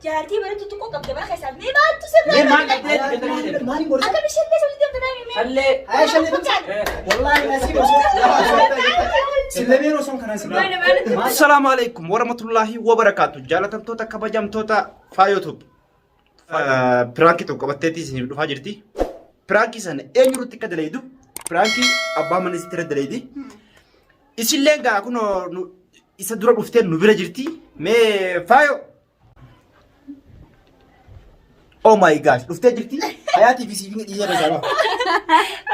Jaartii bareedu xiqqoo qabda mana keessaa mee maaltu sirraa Mee maal qabda? qabdee itti gadi Maaliin godhe? Akka bishaan keessa hojii deemte naa himi. Shallee. Aya shallee tumsa. Wallaahi nasii osoo. Sillameen osoo kanaan sillameen. Assalaamu alaikum warahmatullahi wabarakaatu. Jaalatamtoota kabajamtoota Faayoo Tube. Piraankii tokko qabatteetii isiniif dhufaa jirti. Piraankii sana eenyurratti akka dalaydu? Piraankii abbaa mana isitti irra dalaydi. Isillee gaa kunoo isa dura dhuftee nu bira jirti. Mee Faayoo. Oh my gosh, dhuftee jirti. Hayaatii fi siifin dhiisee keessaa ba'a.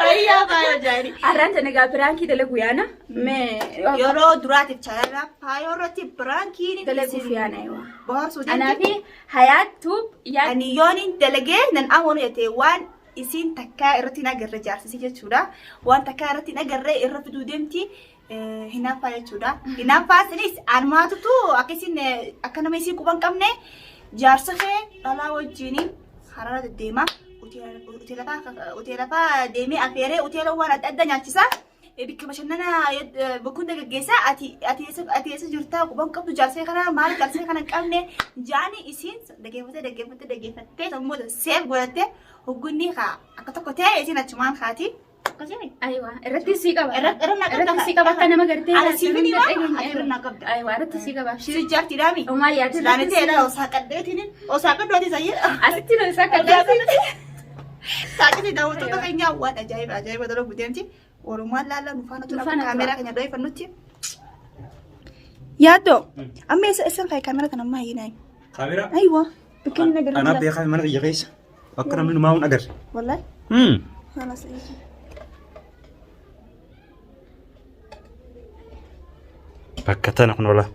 Ayyaa faayoo jaarii. Har'aan tana egaa piraankii dalagu yaana. Mee Yeroo duraatiif chaayirraa faayoo irratti piraankiin dalaguuf yaana yoo. bohaarsuu Anaa deemti. fi Hayaat Tube yaa Ani yoon hin dalagee nan amanu jettee waan isiin takkaa irratti hin agarre jaarsisii jechuudha. Waan takkaa irratti hin agarre irra fiduu deemti. Hinaaffaa jechuudha. Hinaaffaa sinis anumaatutu akka isin akka nama isii quban qabne jaarsa kee dhalaa wajjin harara deddeema. Hoteela fa'aa deemee afeeree hoteela waan adda addaa nyaachisa. Bikka bashannanaa bakka hunda gaggeessaa ati ati eessa ati eessa jirtaa quban qabdu jaarsa kana maal jaarsa kana hin qabne jaani isiin dhaggeeffattee dhaggeeffattee dhaggeeffattee sammuu seef godhattee hoggunni haa akka tokko ta'e isiin achumaan haati. Akkasii. Aywa irratti sii qaba. Irra naa qabda. Irratti sii qaba akka nama gartee. Ala siif ni waa ati irra naa qabda. Aywa irratti sii qaba. Si jaartiidhaami. Omaa yaadde Laani ta'e osoo qaddeetiin osoo qaddooti sayyee. Asitti nu isa kadhatti. Saaqiti daawwattoota keenyaa waan ajaa'iba ajaa'iba dalagu deemti. Walumaan laalla nu faana tura Nu faana tura. kaameraa keenya dho'ifannutti. Yaaddoo amma eessa eessan ka'e kaameraa kana ammaa hiinaa. Kaameraa. Aywa bakka inni agarra. Anaa beekaa mana kiyya keessa. Akka namni numaa hin agarre. Wallahi. Haala sa'ii. Bakka tana kun ola.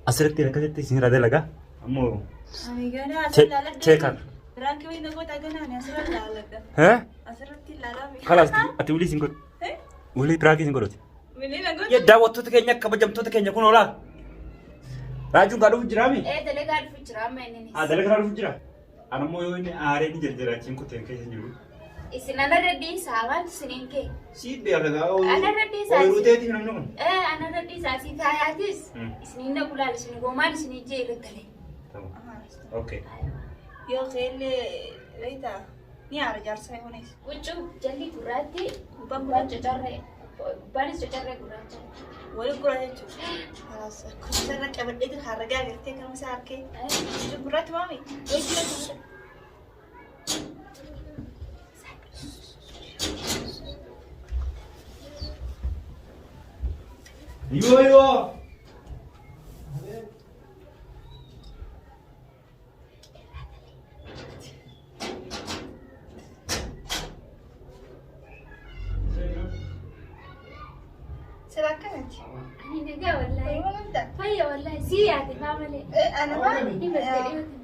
Asirratti akkasitti isin irraa dalagaa. Ammoo Ani ganaa Che- cheekar. Biraanki wayii nagoota ganaa ani asirratti laaladha. Hee? Asirratti laalaa. Kalaas ati ulii isin godhu. Ulii biraakii isin godhuti. Milii nagoota. Daawwattoota keenya kabajamtoota keenya kun olaa. Raajuun gaa dhufu jiraami? Ee dalagaa dhufu jira amma inni. Ah, dalagaa dhufu jira. Ana immoo yoo inni aaree ni jarjara achiin kuteen keessa hin jiru. Isin anarra dhiisaa waan isiniin kee. Sii beeka gaa. Anarra dhiisaa. Ooyiruu teetii namni kun. Ee anarra dhiisaa si taayaatis. Isiniin na gulaal isin goomaan isinii jee irratti dalee. Okay. Yoo keellee beektaa ni aara jaarsa kunis. Huccuu jalli gurraatti Gubbaan gubbaan cocorree gubbaanis cocorree gurraacha. Wali gurraa jechuudha. Akkuma qabadhee jira harragaa agartee kan isaa harkee. Gurraatti maami? Wajjin jechuudha. Yoo yoo. Sira akkanatti. Ani nagaa wallaahi. Fayyuma qabda? Fayya wallaahi si yaade faa malee. Ana maa? Ni bartee dhiyootina.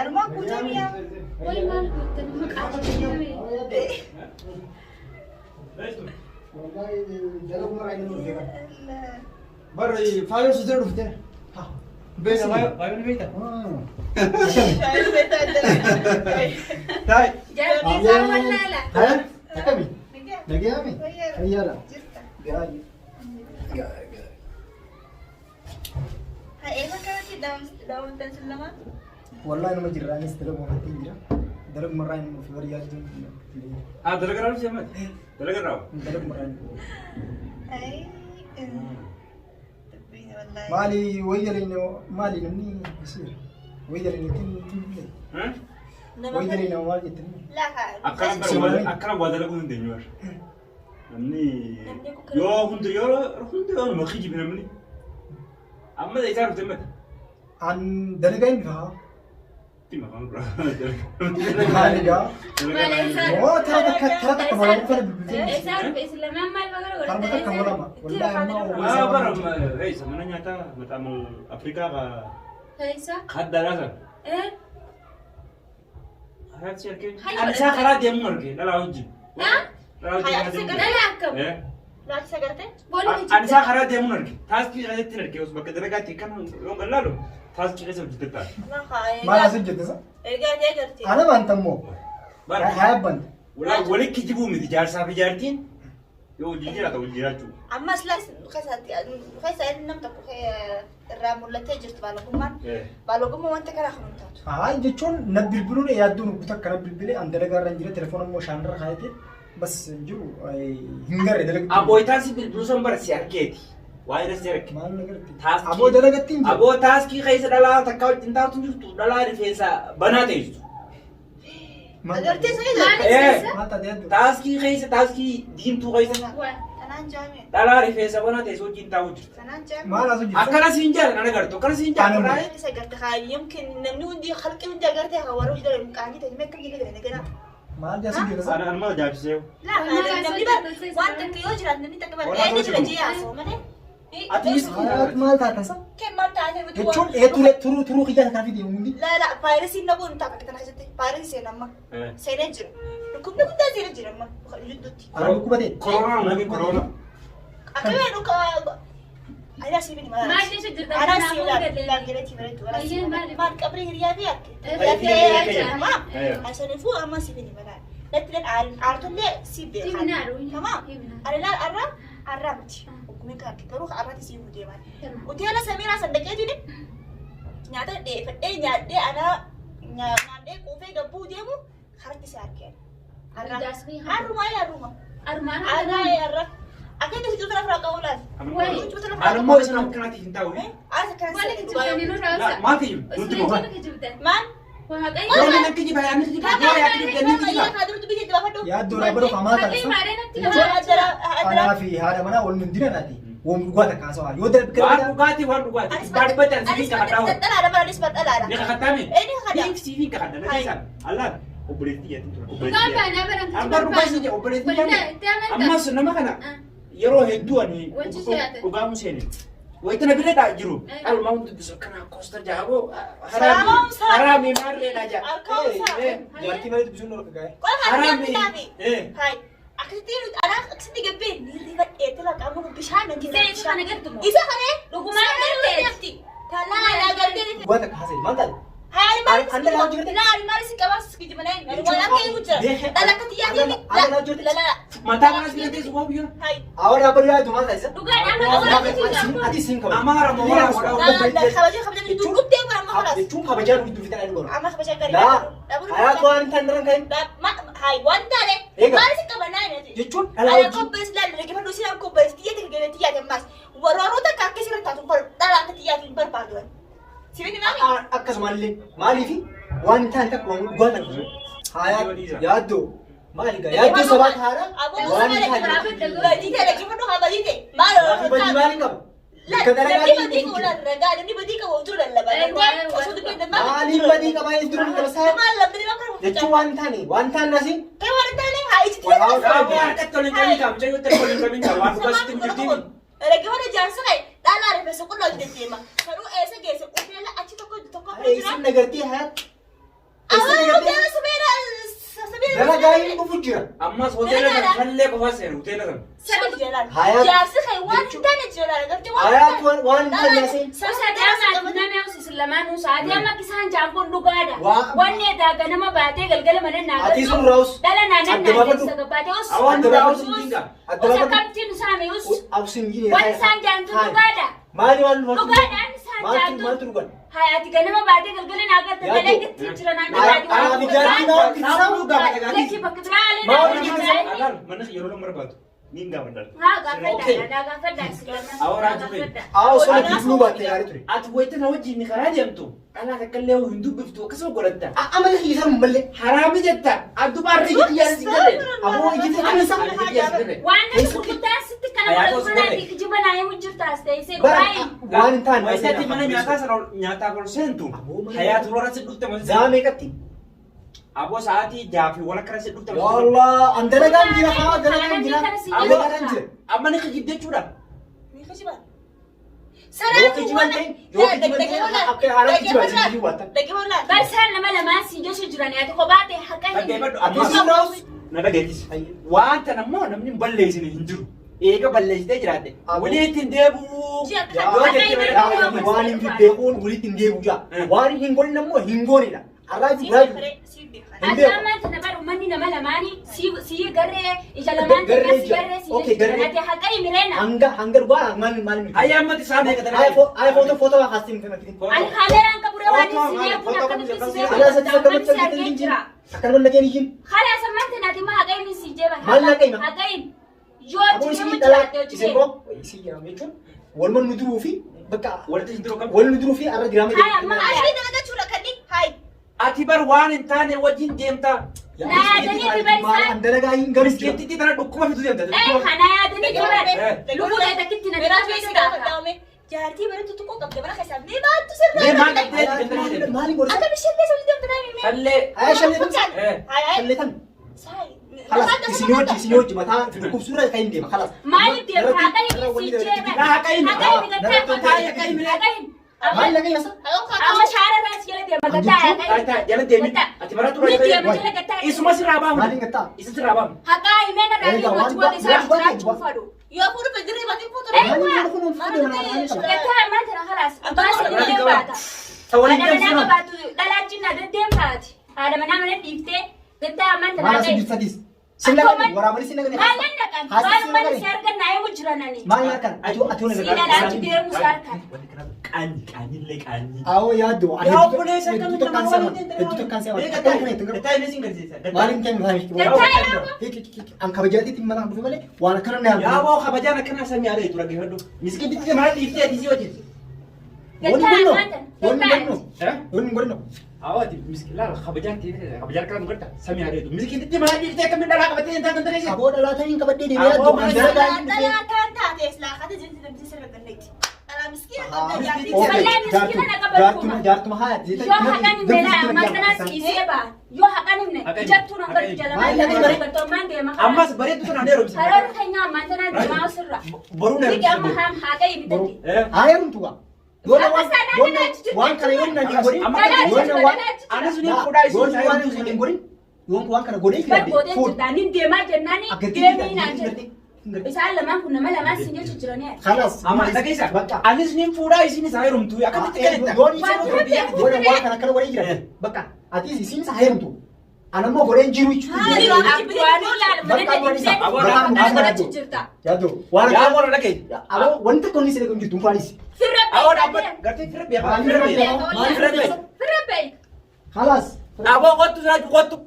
Anumaa guutuu mi'a. Way maal guuttan maqaa qabdee. Barra faayoo si dura dhufte. Beesa faayoo ni beekta? Taa'e. Jaartii isaa wallaala. Haya, akkami? Nagayaami? Fayyaadha. Gaarii. Gaarii gaarii. Eessa akkanatti daawwattan sun lamaan? Wallahi nama jirra anis dalaguma irratti hin jira. Dalaguma irraa hin dhufe bari yaaddu. Ah, dalagaa raawwi si'amati. Dalagaa raawwi. Dalaguma irraa hin dhufe. Dubbiin wallaahi. Maali wayya maali namni isiira? Wayya ittiin ittiin Nama wayya nama maal jettanii? Lafa. Akkana waa dalaguu hin dandeenyu warra. Namni yoo hundi yoo hundi yoo nama kijibe namni. Amma isaa dhufte mati. An dalagaa hin dhufa. Itti maqaan dura. Maali gaa? Maal Oo tara takka tara takka malama fara bilbiltee. Eessaa dhufe isin lamaan maal bakka Tara takka malama. Wallahi amma Ah, bara eessa mana nyaataa maxaama Afrikaa ka Eessa? kaddaadhaa sana. Ee? Hayaat si argee. Ani isaa karaa deemu argee dhalaa wajjin. Dhalaa wajjin karaa deemu. Dhala akkam? Eh? Laachisa gartee? Boolli Ani isaa karaa deemuun arge. Taaskii keessatti arge. Osoo bakka dalagaatti kan yoon gallaalu taaskii keessa hojjettee Maal as hojjette sa? Ergaa ta'e gartee. Ana baanta immoo. Bara Haa banta. walitti kijibuu miti jaarsaa fi jaartiin yoo wajjin jiraata wajjin jiraachuu. Ammas las keessa inni nam tokko irraa Irraa mul'attee jirtu baalagummaan. Baalagummaa wanta kana kan hin taatu. Haa jechuun na bilbiluun yaadduun guutuu akka na bilbilee an dalagaa irra hin jira telefoona immoo shaanirra kaayatee bas hin jiru hin garre dalagatti. Abooyitaan si bilbiluu san bara si argeeti. Waa'ee si arge. Maal na garte? Taaskii. Aboo dalagatti hin jiru. Aboo taaskii keessa dhalaa takka wajjin taatu hin jirtu. Dhalaa rifeensa banaa teessu. Maal Agartee sanii Maal taate? keessa? Maal taate yaaddu? Taaskii keessa taaskii diimtuu keessa Tanaan jaame. dhalaa rifeensa banaa teessu wajjin taa'u jirtu. Tanaan jaame. Maal haasoo jirtu? Akkana siin jaala kan agartu. Akkana siin jaala. Anuma. Wallaahi. Isa garte haa yumkin namni hundi halqi hundi agarte haa warra hojii dalagu qaanii ta'e meeqa jala gala nagana. Maal jaasuu jirta? Ana anuma ajaa'ibsiisee. Laa namni bar waan takka yoo jiraat namni takka bar eenyu jira jee haasa'u malee. Ati Maal maal taate sa? Kee maal taate nuti Jechuun ee ture turuu turuu kiyyaa kan fide hundi. Laa laa vaayirasiin naguun hin ta'a kana keessatti vaayirasii seena amma seenee jira. Dhukkubni guddaa seenee jira amma jidduutti. Ana dhukkuba ta'e. Koronaa namni koronaa. Akkamii dhukka Anaa si bini maal? Maal jecha jirta? Anaa si Kanaafuu laal galee. laal galeetii bareedu. Anaa si Baay'een maali? maal qabri hiriyaa fi akka. Hiriyaa Hiriyaa fi fi akka. Tamam. Ayyo. Asaniifuu amma si bini maal? Natti leen aartollee si beekan. Himnaaru. Tamam. Himnaaru. Ani laal arra arraa miti. Ogumeen kan akka garuu arraati si himuu deeman. Hoteela Samiiraa sandaqee jiru nyaata dheeffadhee nyaadhee anaa nyaadhee quufee gabbuu deemu karatti si argee. Jaasmii Harrumaa harruma. Armaan Arraa arra. Akka inni huccuu tana firaa qabu laal. Wayi. Huccuu tana firaa Ani immoo isin akkanaatiif hin taa'u. As akkana Wala seenu kijibtanii nurraa Laa, obsa. maal kijibu? Osoo Nutti moo? jechuun kijibtan. Maal? Waaqayyo. Yoonni nan kijiba yaa ni kijiba. Yoo yaa kijiba ni kijiba. Yaaddoo naa godhu hamaa taate Haqii sa? maadhee natti Jechuun nama. addara addara. Anaa fi haadha manaa wal nun dina naati. Woom dhugaa takka haasawaa. Yoo darbe Waan gara dhugaatii waan dhugaatii. Dhaabbatan sifiin kakadhaa waan. Dhalaadha bara anis dhalaadha. Ni kakadhaame? Inni kakadha. Ni sifiin kakadha. Na keessaan. Allaan obboleettii jedhatu tura. Dhugaan baanaa baran Amma dhugaa isin jedha obboleettii Waldaa jedhame. itti amantaa. Ammas nama kana yeroo hedduu ani Wanti siyaate. dhugaamu seene. Wayita na bira jiru. Almaa hundi dubbisu akkana koosta jaaboo Salaam, salaam. haraami maarreedha jaa. Akkaawunsa. Jaartii malee dubbisuun dhorka gaa'e. Qola kana Haraami. nyaata Hai. Akkasitti anaa akkasitti gabbee ni rifadhee tala qaama bishaan nan Isa isa kana gartu moo? Isa kana Dhugumaan gartee? Talaa naa gartee Dhugaa takka haasa'e maal taate? Hai maal Anna laa hojii gartee? Laa maal si qabas kijibana waan akka eegu jira. Dhala akka xiyyaatee Anna laa hojii gartee? La la. Mataa kanas bira teessu waa biyya. Hai. Awwa dhaabbatu yaadu maal taate? Dhugaan amma dhugaan kijibtan. Ati siin kabaja. Amaara moo wara wara. La la kabaja kabaja dhuftee bara amma khalas. Jechuun kabajaa nuti fitan ani godhu. Amma kabaja gari. Laa hayaatu waan hin taane irra hin ka'in. Hai waan taane Eega. maal si qabanaa inni. Jechuun dhala Ana hojii. qopheessi laallu dhaggeeffadhu si nama qopheessi xiyya ta'e galee xiyyaa ammas warroota akka akka sirrii taatu dhala akka xiyyaa hin barbaadu. Sibini maami? Akkasumallee maaliifi waan hin taane takka waan dhugaa takka. Hayaa yaaddoo maali gaa yaaddoo sabaa taara waan hin taane. Badii ta'e dhaggeeffadhu haa badii ta'e maal Badii maal hin qabu? Bakka Namni dalagaa badii qabu ragaa namni badii qabu utuu lallabaa. Osoo dubbiin dammaa. Maaliin badii qabaa inni dura dabarsaa? Maal lamni bakka Jechuun waan hin taane waan hin taane asiin Ta'e waan hin taane haa ijji Dhaabbii harkatti ol hin qabin kaa mucayyoo itti ol hin qabin kaa waan dhugaa sitti hin jirtiin. Dhaggeeffadhu jaarsa ka'e dhalaa rifeensa qullaa hojii deddeema. Kanuu eessa geesse uteela achi tokko tokko jira. isin nagartee hayaat. Isin Awwaala nagartee hoteela sameera sameera. dalagaa hin dhufu jira. Ammas hoteela sana shallee qofaa seenu hoteela sana. Jaarsi ka'e waan hin taane jira gartee waan Hayaat waan hin taane asiin. Usa daamaa nama usis lamaanuu sa'aatii amma kisaan jaankoon dhugaadha. Waa- Wanni edaa ganama baatee galgala mana naa Ati sun raawus. Dhala naannan Adda naa baafadhu. keessa gabbaatee us. Awwaan Adda duraa baafadhu. usin dinga. Adda Usa baafadhu. kamtiin usaame us. Absin gini. Wanni isaan jaantu dhugaadha. Maali waan dhugaa? Dhugaadhaan isaan Maaltu jaantu. maaltu dhugan? Hayaati ganama baatee galgala naa galta Yaaddo. dalagitti jira naan Anaaf ijaartii maa wanti isaa? Saamuu gaafata gaarii. Lakki bakka biraa alee Maa naa wanti galta. Alaal mana yeroo lama barbaadu. Niin gaafadha. Haa gaafadhaa naa gaafadhaa si lamaan. Awwaraa jiru. Haa osoo na bilbiluu baatte gaarii ture. Ati wayita na wajjin karaa deemtu dhalaa takka illee hin dubbiftu akkasuma godhatta. Amala hiisan malee. Haraami jetta addubaarri ijji si galee. Aboo ijji kan isa. Waan nama gurguddaa sitti kana Hayaatu godhatu si kanaa galee. fi kijiba naa himu jirtaas ta'e see Bara dhugaa waan hin taane. Wayitaatti mana nyaataa sana nyaataaf ol seentu Aboo mana- hayaatu warra si dhufte malee. Zaa meeqatti? Aboo sa'aatii 6 fi walakkaa si dhufte malee. Wallah an dalagaan jira haa dalagaan jira. Dalagaan jira. Amma ni kijibde jechuudha. Yoo kijiban ta'e yoo kijiban ta'e akka haala kijiban isin kijibu waattan. Barsaan nama lamaan siin jechu jiran ati kophaa ta'e haqa hin Dhaggeeffadhu Ati ammas sun raawus. na dhageessis. Waan tan ammoo namni hin balleessine hin jiru. Eega balleessitee jiraatte walitti hin deebi'u. Yoo jette malee Waan hin beekuun walitti hin deebi'u jaa. Waan hin godhin ammoo hin goonedha. Arraa raaju. Hin beeku. Addaamaan tana bara uummanni nama lamaanii si garree ija lamaan Garree si ija. garree si Okay, garree. jechuudha. Ati haqa himireena. Hanga dhugaa maal maal miti. Ayyaa ammatti isaa meeqa Ay dalagaa? ay foto foto waa kaastiin miti. Ani kaameraan qabu ree waan si beeku akkamitti si beeku uummanni si argee jira. Akkanuma nageen iyyin. Kalaas ammaan tanaati maa haqa himi si jeeba. Maal haqa hima? Haqa himi. Yoo Aboo hojii isin nama dhalaa jiraate hojii isin kee. boo isin jedhamu jechuun waluma nu duruu fi bakka Walitti isin duruu qabdu. wal nu duruu fi arra diraama Haya, amma haya. Ashrii dalagachuudha kan inni hayi. Ati bar waan hin taane wajjin deemta. Na yaadanii fi barisaa. An dalagaa hin galu jira. Miskiittitti tana dhukkuba fidu deemta. Ee kana yaadanii jiran. Lubbuu ta'e takkitti na Beraa biraa keessa keessa gaafa daa'ume jaartii bareedu tokko qabde mana keessaa mee maaltu sirraa Mee maal qabdee? Maaliin godhe? Akka bishaan olii deemte naa himee. Sallee. Aya shallee tan. Hayi Shallee tan. hayi. Kalas isin hojii isin hojii mataa dhukkubsuurra kan hin deema kalas. Maaliif deemta? Haqa himi si jeeba. Na haqa himi. Haqa himi gattaa. Haqa himi. Haqa himi. Maal laga yasa? Amma shaara irraa si jala deema gattaa haqa himi. Taayitaa jala deemi. Ati barattuu Ni irra deema jala gattaa. Isuma sirraa baamu. Maaliin gattaa? Isa sirraa baamu. Haqa himee na dhaabee hojii wal isaa jiraachuu fadhu. Yoo fuudhu fajjirri baatee fuutu. Maaliin godhu kun fuudhe mana maaliin qaba? Gattaa ammaan tana kalaas. Baasa ni deembaata. Ta waliin Haadha manaa deemtu. qabaatu dhalaa cinna deddeemtaati. Haadha manaa mana dhiiftee gattaa ammaan tana Maal haqa asii himi. jirtatis? Sin laga waraabani sin laga. Maal nan dhaqan? Waan uummanni si argan naa eegu jiranani. Maal harkan? Ati ati Si dhalaachi deemu si harkan. Wanti kana qaanyi qaanyillee qaanyi. Awoo yaaddu. Yaa obboleessa Hedduu akkamitti tokkaan nama se'aman. waliin Hedduu tokkaan se'aman. deemta? Akkana kana ittiin Gattaa inni sin garsiisa. Maaliin kennu Gattaa yaaboo. An kabajaatiitti mana dhufe malee waan akkana na Yaa yaaddu. boo kabajaan akkanaa samii alee tura geeffadhu. Miskiittitti mana dhiiftee ati si wajjin. Wanni Gattaa godhino. ammaan tana. Wanni Gattaa. godhino. Wanni godhino. Hawaati miskilaala kabajaan ta'e kabajaan kana nugarta samii alee tura. Miskiittitti mana dhiiftee akkamiin dhalaa qabattee hin taatan ta'e. Aboo dhalaatanii qabadhee deemee yaaddu. Aboo An dalagaa hin dhufee. Dhalaa taan taate laaqate jirti namti sirra ganneeti. Dhalaa miskiina qabda jaartii. Wallahi miskiina na qabadhu. Jaartuma haa Yoo haqan himne laa ammaan tanaas dhiisee ba'a. Yoo haqan himne ijattuu nan gartu jala Maal lagay bare? gartoommaan deema. Ammas bareeddu tana alee Karoora keenya ammaan tanaa deemaa osirra. Boruu na Sigi amma haam haqa himi takki. Haa heerumtu gaa. Yoona waan waan kana yoon nan hin godhin. Yoona waan Anis ni fuudhaa isin yoon waan kana hin godhin. Yoon waan kana godhee Bar gootee jirta nin deemaa jennaani deemii naan jedhe. Isaan lamaan kun nama lamaan sin jechu jiranii. Kalas. Amma dhageessa. Bakka. Anis ni fuudhaa isin isaa heerumtu akkamitti galetta? Yoon isin yoon waan kana akkana godhee jira. Bakka ati isin isa heerumtu. Anammoo godheen jiru jechuudha. Yaaddu waan Yaa akkana warra dhagee. aboo wanti tokko inni siree kun jirtu hin Firra Aboo beekaa. dhaabbata gartee firra beekaa. Maaliif Firra beekaa. Maaliif Firra beekaa. Firra beekaa. Kalas. Aboo qottu jiraaju qottu.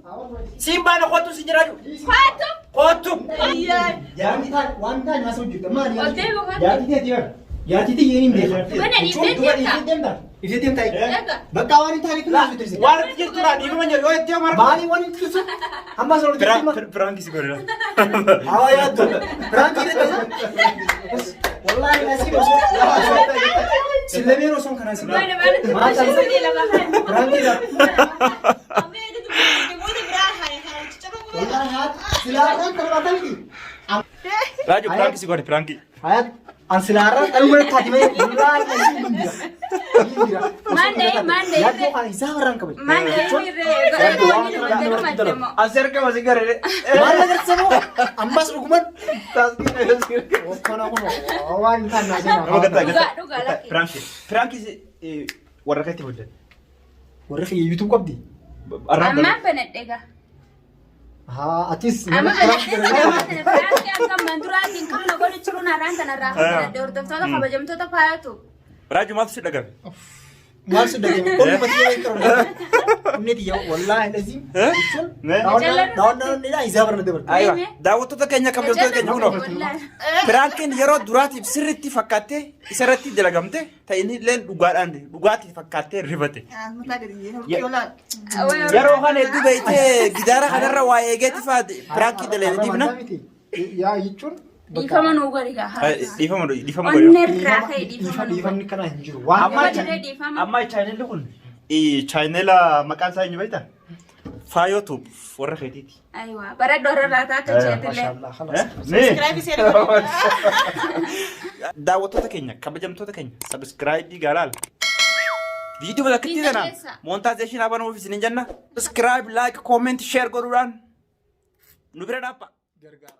Siin baana qottu si jiraaju. Faatu. Qottu. Yaadni taan waan taan haasa'u jirta maali? Ol deemu kan. Yaadni ta'e jira. Yaadni ta'e hin beeku. Mana dhiibdee deemta. Deemta. Ibsee deemta. Eega. Bakka waan hin taane kun haasa'u jirti. Waan jirtu laa dhiifama jiru yoo itti amara. Maali waan hin jirtu? Amma asirra jirtu. Piraankii si godhera. Haa yaaddu. Piraankii irra Wallaahi asii osoo sillameen osoo kanaa si. Mana mana. Maal taasisa? Piraankii irra. Wallaahi haati silaarraan kan baatanii. Raaju piraankii si godhe piraankii. Hayat an silaarraan dhaluma taati malee wallaahi asii hin jira. Hin jira. Maal maal Yaaddoo kana isaa warraan qaban. Maal As ergama si garee. Maal agarsiisamoo? Ammas dhuguman. Kana kun waan hin taane Nama gattaa Dhugaa, gattaa. dhugaa lakki. Piraankii. Piraankii warra keetti hojjetan. Warri kiyya YouTube qabdi. Ammaan banadhe gaa. Haa atis Amma nama banadhe piraankii akka ammaan duraatiin qabna godhu jiruun har'aan kanarraa banadhe hordoftoota kabajamtoota faayatu. Raaju maaltu si dhagame? Maal si dhagame? Qonni matii yoo ta'u. Inni tiyya wallaahi lazim. Jechuun daawwannaa isaa barna dabarta. Aywa daawwattoota keenya kabajamtoota keenya kunoo. Piraankiin yeroo duraatiif sirriitti fakkaattee isarratti dalagamte ta'e inni illee dhugaadhaan dhugaatii fakkaattee rifate. Yeroo kana hedduu beektee gidaara kanarra waa eegeeti fa'aa piraankii dalaganiif na. Yaa jechuun Dhiifama nuu godhi gaa. Dhiifama dhiifama godhe. Onnee irraa ka'e dhiifama nuu godhi. Dhiifamni kana hin jiru. Waan Amma Dhiifama dhiifama. amma chaanelli kun chaanela maqaan isaa eenyu beektaa? Faayoo Tuub warra keetiiti. Aywa baradhu irraa akka jeetillee. Maashaallah khalas. Daawwattoota keenya kabajamtoota keenya subscribe gaalaal. Viidiyoo lakkitti Viidiyoo tana keessa. monetization abanuuf isin jenna. Subscribe, like, comment, share godhuudhaan nu bira dhaabba. Gargaara.